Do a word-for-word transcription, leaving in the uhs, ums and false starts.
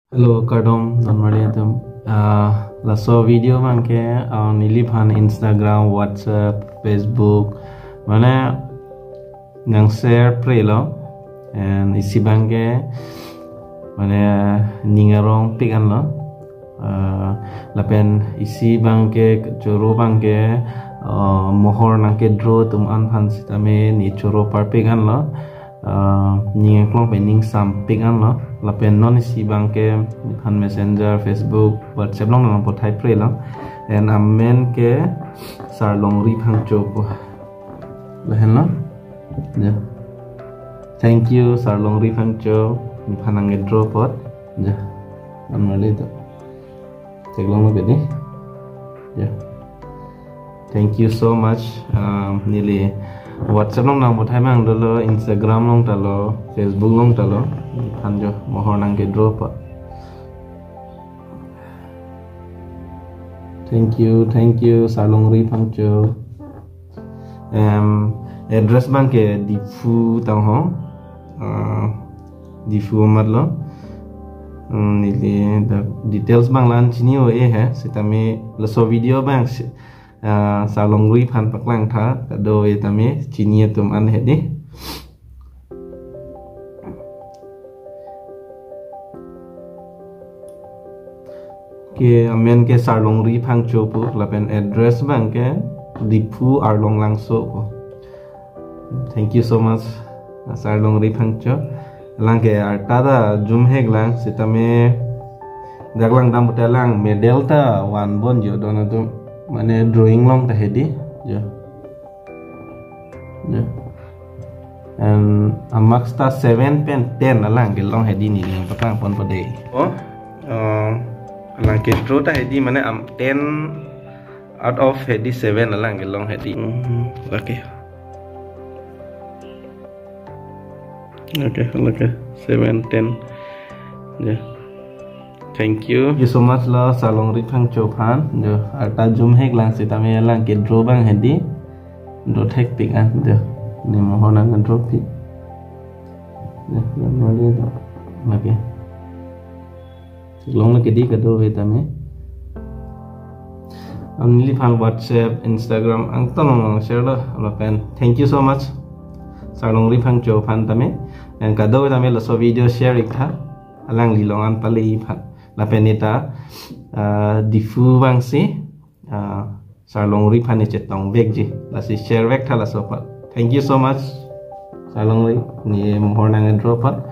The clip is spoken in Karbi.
Hello, kardom, don marli atum. Ah, laso video abangke, ah, neliphan Instagram, WhatsApp, Facebook, mane nang share prelo, and isi abangke, mane ning arong pik anlo. Ah, lapen isi abangke choro abangke, ah, mohor nangkedraw atum an aphan sitame ne choro parpik anlo. Ah, ning angklong pen ning sampik anlo. Lapen non isi abangke nephan Messenger, Facebook, WhatsApp along nang pathai prelo. And amen ke Sarlongri Phangcho pu. Lahenlo. Ya. Thank you, Sarlongri Phangcho. Nephan nangkedraw apot. Ya. Don marli atum. Theklonglo ke dei. Ya. Thank you so much. Um, neli WhatsApp along nang pathai mang dolo, Instagram along ta lo, Facebook along ta lo. Nephan jo mohor nangkedraw apot. Thank you, thank you, Sarlongri Phangcho. Em, address abangke Diphu tang ho. Ah, Diphu amat lo. Hmm, neli dak details abang la-an chini-o-e he. Sitame laso video abang si, ah, Sarlongri aphan paklang tha. Kadokave tame chini atum an hedi. Ke amen ke Sarlongri Phangcho pu, lapen address abangke Diphu Arlong Langso pu. Thank you so much, Sarlongri Phangcho. Alangke arta ta jum hek lang, sitame dak lang dam pute lang medal ta van bon jo don atum, mane drawing along ta hedi jo. Ya. And amarks ta seven pen ten alang kelong hedi, neli nang paklang ponpo dei. Oh, eh, alangkedraw ta hedi, mane am ten out of hedi seven alang kelong hedi. Hmm, okay. Okay, okay. Seven, ten. Ya. Thank you. Thank you so much lo Sarlongri Phangcho aphan. Jo, arta jum hek lang sitame alangkedraw abang hedi. Draw thekpik an jo. Ne mohor nangdraw pik. Jo, jo, mali jo. Okay. Theklonglo ke dei kadokave tame. Am neliphan WhatsApp, Instagram angtan along share lo. Lapen thank you so much, Sarlongri Phangcho aphan tame. And kadokave tame laso video share ik tha. Alangli along an pale-i aphan. Lapen neta, ah, Diphu abang si, ah, Sarlongri aphan ne chetong vekji. Lasi share vek tha laso apot. Thank you so much, Sarlongri. Ne mohor nangdraw apot.